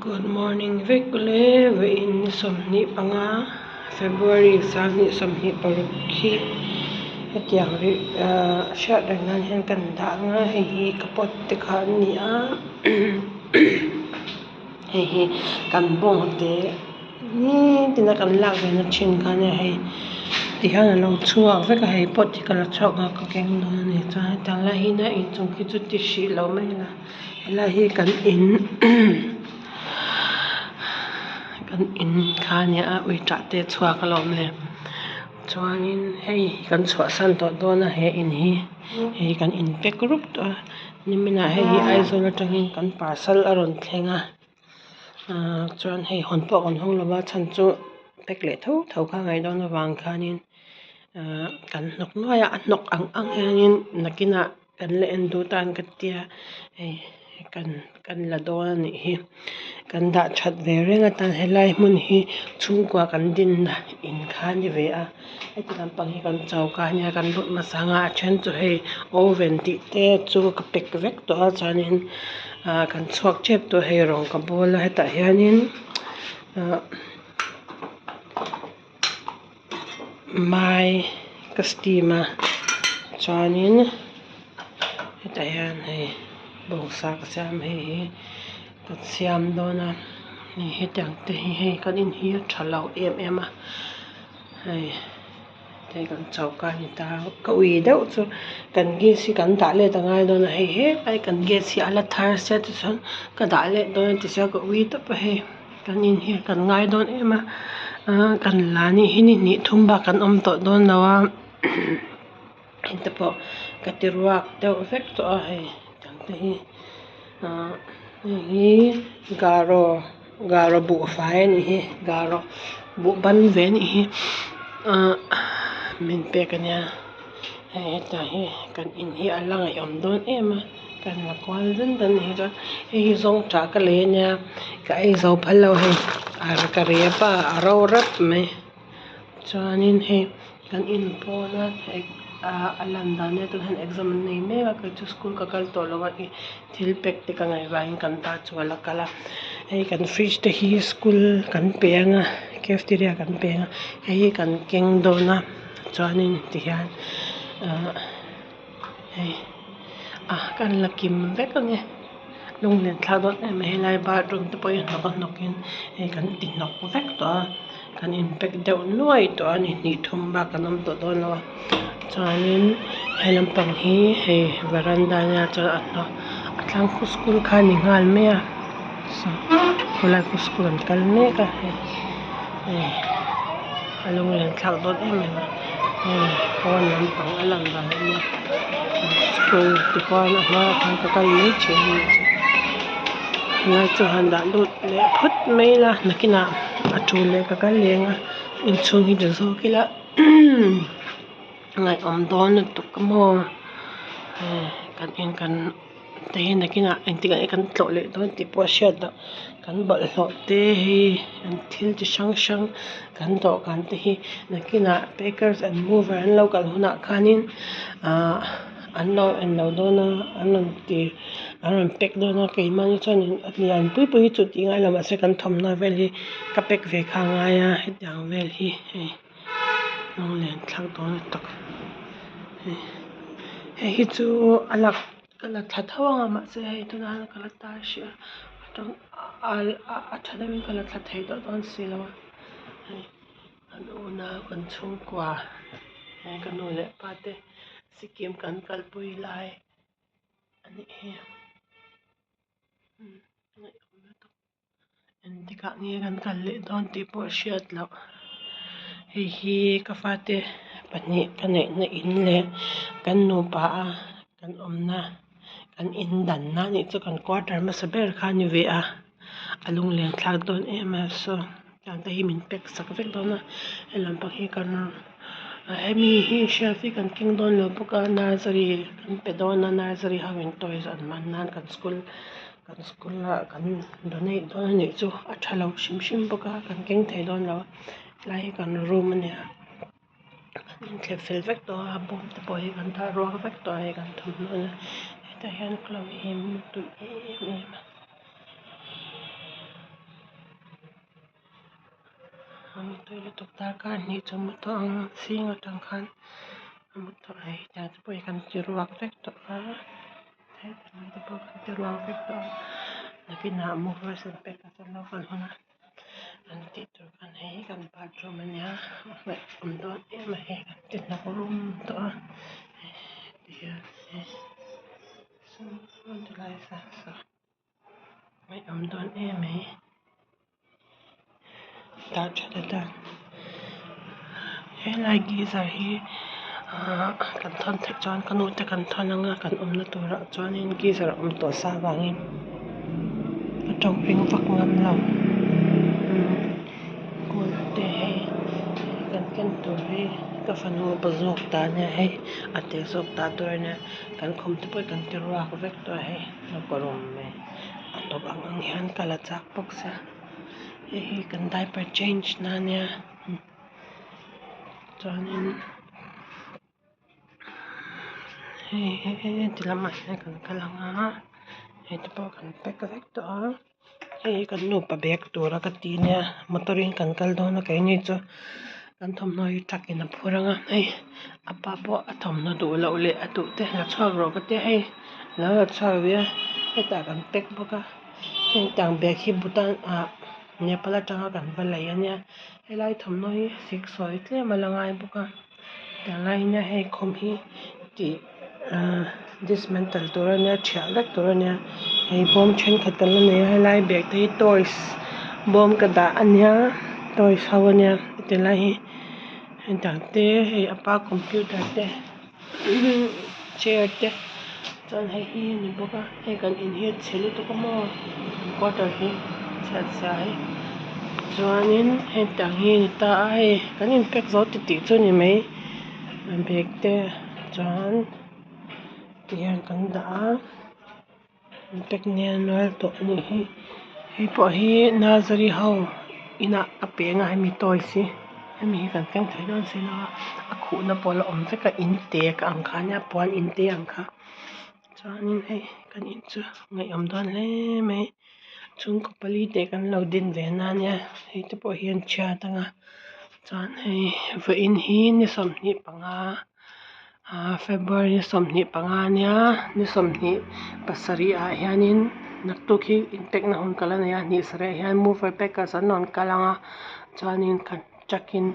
Good morning vek ule vawiin ni 25 February 2026 hi hetiang rih ahh hriat reng nan hian kan dah ang a hei hi ka pot te kha an ni a hei hi kan bawngte nitin a kan lak ve na thin kha ania hei tihian alo chhuak vek a hei pot hi ka la chhuak ang a ka keng dawn a ni chuan hetiang lai hi a inchung khi chu ti hrih lo mai ila. Helai hi kan in kan in kha a nia ui tah te a chhuak alawm le chuanin hei kan chhuahsan tawh dawn a he in hi hei kan in pack rup tawh a niminah hei hi Aizawl atangin kan parcel a rawn thleng a ahh chuan hei hawn pawh kan hawng lo va a chhan chu pack leh tho tho kha a ngaih dawn avang khanin ahh kan hnawk nuai a a hnawk ang ang hianin nakinah. Kan la en duh tan ka tia hei kan kan la dawn a nih hi kan dah that ve reng atan helai hmun hi chhungkua kan dinna in kha a ni ve a heti lampang hi kan choka a nia kan lut hmasa ang a a then chu hei oven tih te chu ka pack vek tawh a chuanin ah kan chhuak tep tawh hei rawng ka bawl a hetah hianin ah mai ka steam a chuanin hetah hian hei bawngsa ka siam hei hi ka siam dawn a hei hetiang te hi hei kan in hi a tha lo em em a hei hei kan choka a ni ta ka ui deuh chu kan gas hi kan dah let a ngai dawn a hei helai kan gas hi a la thar sia tichuan ka dah let dawn a tichuan ka ui tawp a hei. Kan in hi kan ngai dawn em a ahh kan la nih hi ni hnih thum bak kan awm tawh dawn lo a heng te pawh ka ti ruak deuh vek tawh a hei tiang te hi ahh hei hi garo garo buhfai a nih hi garo buh ban ve a nih hi ahh min pek a nia hei hetah hi kan in hi a la ngaihawm dawn em a. Kan la kual zan zan a nih hi chuan hei hi zawngṭah ka lei ania ka ei zo phal lo hei ka rep a a ro rap mai chuanin hei kan in pawn a ah a lan dan nia tunah hian exam an nei mek a kei chu school ka kal tawh lo a ih thil pack te ka ngaih vangin kan pa chu a la kal a hei kan fridge te hi school kan pe ang a cafeteria kan pe ang a hei hi kan keng dawn a chuanin tihian ah. Hei a kan la kim vek ang e lunglen thlak dawn em mai helai bathroom te pawh hi hnawk a hnawk in hei kan ti hnawk vek tawh a kan in pack deuh nuai tawh a ni hnih thum bak kan awm tawh dawn lo a chuanin he lampang hi hei varanda ania chuan a hnawk a thlang khu school kha a ni nghal mai a khawlai khu school an kal mek a hei hei a lunglen thlak dawn em em a hei pawn lampang a lang dan a nia school te khuan a hmaah khan ka kal mai thin a nih chu helai chu han dah lut leh phawt mai ila nakinah a tul leh ka kal leh ang a inchhung hi ti zawk ila ngaihawm dawn lutuk a maw hei kan in kan. Te hi nakinah engtikah nge kan tlawh leh dawn tih pawh a hriat loh kan bawlhhlawh te hi an thil chi hrang hrang kan dawhkan te hi nakinah packers and mover an lo kal hunah khanin ahh an lo en lo dawn a an rawn ti an rawn pack dawn a keimahni chuanin a lian pui pui hi chu tih ngai lo mahse kan thawmhnaw vel hi ka pack ve kha a ngai a hetiang vel hi hei. Lunglen thlak dawn lutuk hei hei hi chu a lak ka la thla tho ang a mahse hei tunah hian ka la tar hrih a atang a tha deuhin ka la thla thei tawh dawn si lo a hei kan unau kan chhungkua hei ka nu leh pa te Sikkim kan kalpui lai a nih hi. Engtikah nge kan kal leh dawn tih pawh hriat loh hei hi ka fate pahnih ka neihna in leh kan nupa a kan awmna kan in danna a nih chu kan quarter hmasa ber kha a ni ve a a lunglen thlak dawn em a saw tiang te hi min pack sak vek dawn a helam pang hi kan hemi hi shelf hi kan keng dawn lo bawk a nursery kan pe dawn a nursery ho in toys an hman nan kan school. Kan school ah kan donate dawn a nih chu a tha lo hrim hrim bawk a kan keng thei dawn lo a helai hi kan room a nia kan inthlep fel vek tawh a bawm te pawh hi kan dah ruak vek tawh a hei kan thawmhnaw na hetah hian chloe hi a mutui em em a. A mutui lutuk darkar hnih chu a mu tawh ang zing atang khan a mu tawh a hei tiang te pawh hi kan ti ruak vek tawh a hetiang te pawh kan ti ruak vek tawh a nakinah movers and packers an lo kal hun a an tih tur khan hei hi kan bathroom a nia a ngaihawm dawn em a hei kan ti hnawk rum tawh a tihian hei saw ti lai saw saw. Ngaihawm dawn em mai dah that atan helai geyser hi ahh kan thawn theih chuan ka nu te kan thawn anga kan awmna turah chuanin geyser a awm tawh sa avangin a tawng ring vak ngam lo cooler te hei kan ken tur hi ka fanu upa zawk ta ania hei a te zawk ta tur ania kan khum te pawh hi kan ti ruak vek tawh a hei. Ka room mai a tawp ang ang hian ka la chak bawk sia hei hi kan diaper change na ania chuanin hei heti lamah hian kan kal ang a hei te pawh kan pack vek tawh a hei hi kan nupa bag tura ka ti ania motor in kan kal dawn a keini chu kan thawmhnaw hi truck in a phur ang a hei a pa pawh a thawmhnaw duh loh leh a duh te la chhuak rawh ka tia hei. Lo la chhuak ve a hetah kan pack bawk a heng tiang bag hi bhutan ah nepal atanga kan va lei ania helai thawmhnaw hi siksawi tlem a la ngai bawk a tiang lai hian hei khum hi tih ahh dismantle tur ania thiah vek tur ania hei bawm thenkhat kan la nei a helai bag te hi toys bawm ka dah ania toys ho ania tilai hi hetiang te hei a pa computer te. Chair te chuan hei hi a ni bawk a hei kan in hi a chhe lutuk a maw quarter hi chhiat zia hi chuanin hetiang hi a ni ta a hei kan in pack zo titih chu a ni mai bag te chuan tihian kan dah a. Pack nel nual tawh a nih hi hei pawh hi nursery ho inah a peng a hemi toys hi hemi hi kan keng thei dawn si lo a a khuhna pawh a la awm vek a in te ka ang kha ania puan in te ang kha chuanin hei kan in chu ngaihawm dawn hle mai chhungkaw pali te kan lo din ve na ania hei te pawh hi an chhiat anga chuan hei vawiin hi ni 25. Ahh February 25 ania ni 27 ah hianin naktuk hi inpek na hun ka la nei a hnih sarih ah hian mover packers an rawn kal ang a chuanin kan truck in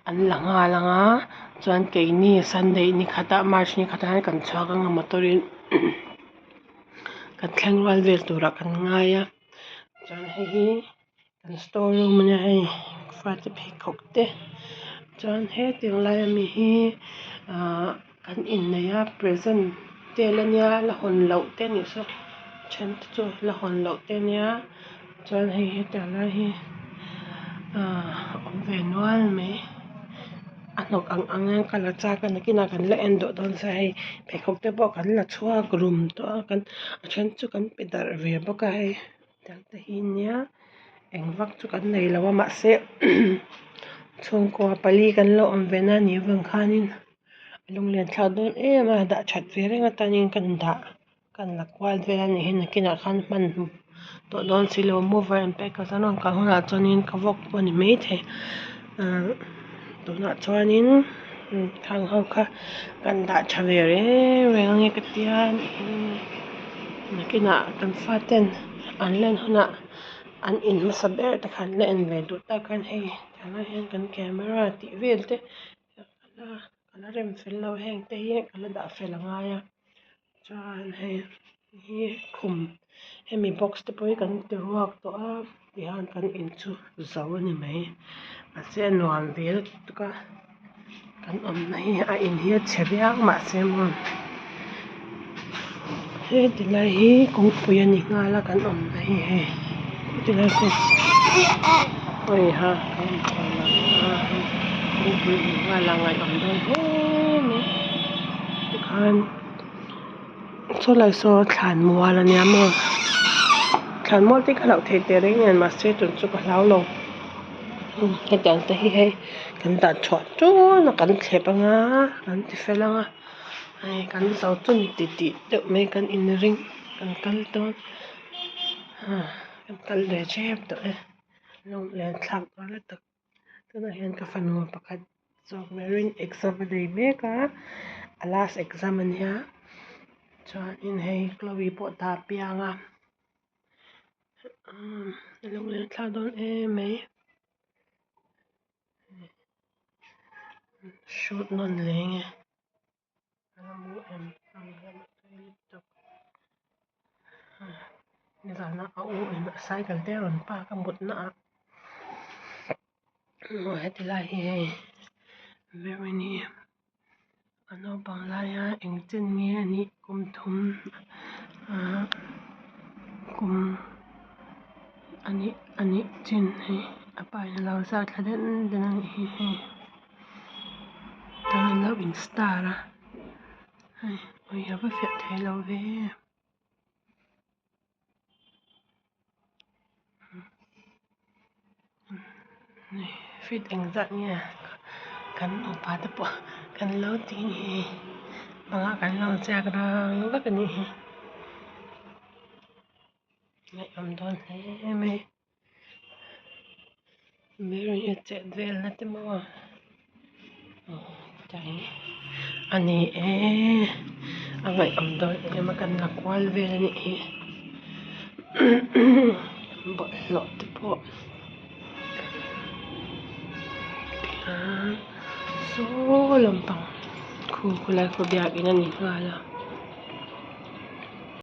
an la nghal ang a chuan keini Sunday ni khatah March ni khatah hian kan chhuak ang a motor in kan thleng rual vel turah kan ngai a chuan hei hi. Kan store room ania hei fate pheikhawk te chuan hetiang laia mi hi ahh kan inneih a present te la nia la hawn loh te anih saw then te chu la hawn loh te ania chuan hei hetiang lai hi ahh awm ve nual mai a hnawk ang ang hian ka la chak a nakinah kan la en duh dawn sia hei pheikhawk te pawh kan la chhuak rum tawh a kan a then chu kan pe darh ve bawk a hei. Tiang te hi nia eng vak chu kan nei lo a mahse chhungkua pali kan lo awm ve na nih avang khanin a lunglen thlak dawn em a dah that ve reng atanin kan dah kan la kual vel a nih hi nakinah khan hman tawh dawn si lo mover and packers an rawn kal hunah chuanin ka vawk pawh a ni maithei ahh tunah chuanin khang ho kha kan dah tha ve reng reng ange ka tia nakinah kan faten an len hunah an in hmasa ber te kha an la en ve duh tak a hei tunah hian kan camera tih vel te ka la rem fel lo heng te hi ka la dah fel a ngai a chuan hei hi khum hemi box te pawh hi kan ti ruak tawh a tihian kan in chu zo a ni mai mahse a nuam ve lutuk a kan awmna hi a in hi a chhe viau mahse maw heti lai hi kawngpui a ni nghal a kan awmna hi hei tilai saw kawngpui a ni nghal a ngaihawm dawn hle mai tikhan. Saw lai saw thlan mual a nia maw thlan mual te hi ka hlauh theih teh reng nen mahse tun chu ka hlau lo hetiang te hi hei kan dah chhuah tun a kan thlep anga kan ti fel anga hei kan zo chu ni ti tih deuh mai kan inring kan kal dawn kan kal ve tep tawh e lunglen thlak dawn lutuk. Tunah hian ka fanu pakhat zawk berin exam a nei mek a a last exam a nia chuanin hei Chloe pawh tah a piang a umm a lunglen thlak dawn em mai. Shoot nawn leh nge a la mu em nizan a a u in a cycle te a rawn park a mutna ah aw heti lai hi hei Marini a naupang laia eng chen nge a nih kum thum ahh kum a nih a nih chin hei a pa in a lo zar thla den den a nih hi hei chuan an lo in star a hei ui a va fiah thei lo ve. Feet engzat nge kan nupa te pawh kan lo ti a ni hi bangah kan lo ziak rang vak a nih hi ngaihawm dawn hle mai Mary a chet velna te maw aw tai a ni e a ngaihawm dawn em a kan la kual vel a nih hi bawlhhlawh te pawh saw lampang khu khulai khu biakin a ni nghal a.